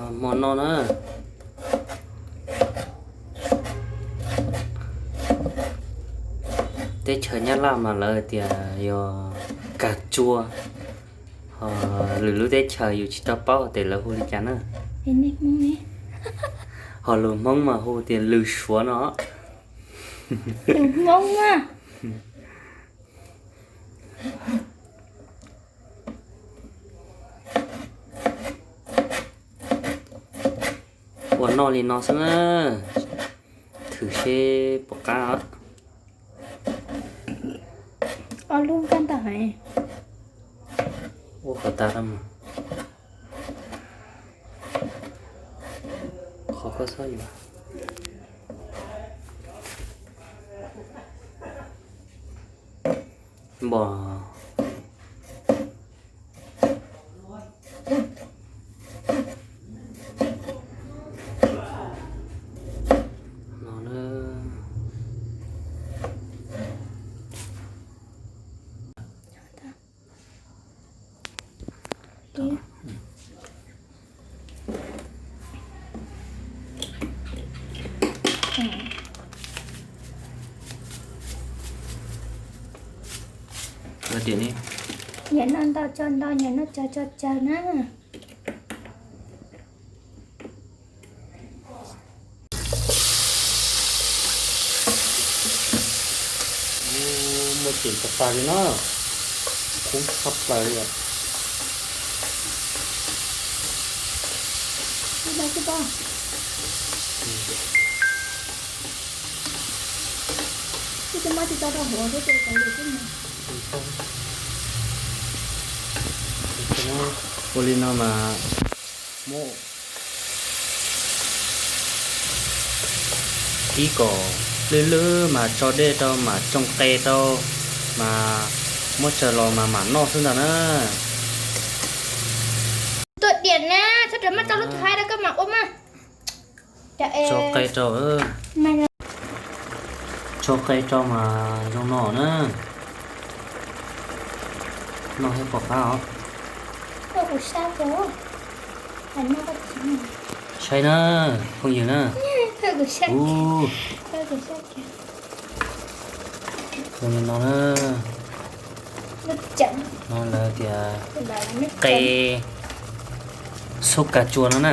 Hmo no na, teb chaws Nyab Laj mas lawv tias yog kag tsua, ho lwm lub teb chaws yus tsis tau paub tias lawv hu li cas na. Ho lus Hmoob mas hu tias lws Suav no. Lus Hmoob na. Ua noj li no xwb na, thwm seb puas qab. Ob lub kab ntawm ua kom tas tau mas. Qhov koj txhob yuav npog no na. Nyiam noj ntau tso ntau, nyiam noj tsawg tso tsawg na. Muaj ceem tas tas li na, kub tshaj plaws li. Ua li no mas muab ib kom lwj lwj mas tso dej rau mas tsoo qe rau, mas muab tsaws los mas mam noj xwb ntag na. Tuaj diam na, txhob rov maj tso lub thaiv rau koj mam ua mas. Tso qe rau, tso qe rau mas zoo no na. Noj thiab pom qab os. Saib na, phooj ywg na. Ua li no na. No lawv tias qe xub ka tsua no na.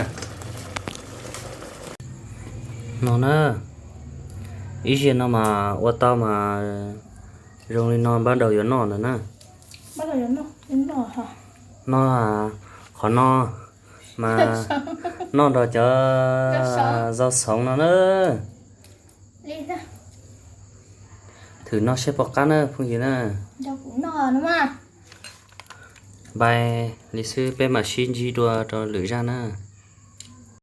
No na, ib zaug no mas ua tau mas zoo li no npaj daus yuav noj ntawm na. No, qhov no mas noj nrog cov zaub xoov no na. Thwm noj seb pom qab na phooj ywg na. Npai li xwb peb mam sib ntsib dua rau lwm zaj na.